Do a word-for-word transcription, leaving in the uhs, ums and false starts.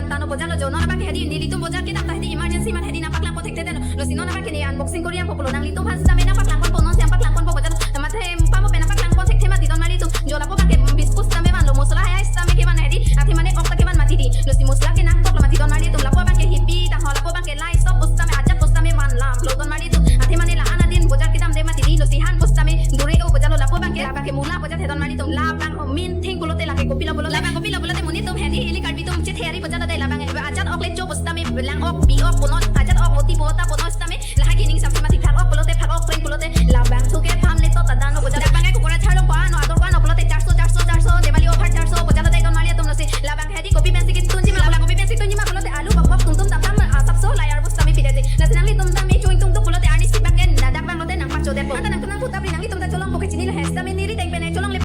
Tano bojar lo jo, non abang ke hedi nelitum bojar kedam ta hedi emergency amat hedi nangpaklang pon thekthe detlo. Lasi non abang ke ne unboxing kori nangpo pulo, nanglitum aphan sitame nangpaklang ponpo, non si nangpaklang ponpo bojar lo. Mate pamo pen nangpaklang pon thekthe mati donmarlitum. Jo lapu abang ke bis pusitame vanlo, mosola hai sitame kevan hedi, athe mane ok ta kevan mati di. Lasi mosola ke nangkoklo mati donmarlitum. Lapu abang ke hipi tangho, lapu abang ke lai sop pusitame, ajat pusitame vanlo donmarlitum. Athe mane la-an adin bojar kedam de mati di, lasi han pusitame dure o bojar lo. Lapu abang ke, labang ke mula bojar the donmarlitum. Labang ho main thing pulote lake kopilo pulo, labang kopilo pulote monit atum hedi ili Karbi atum chethe ari bojar lo de, labang ajat ok le cho pusitame, lang ok, bi ok, punot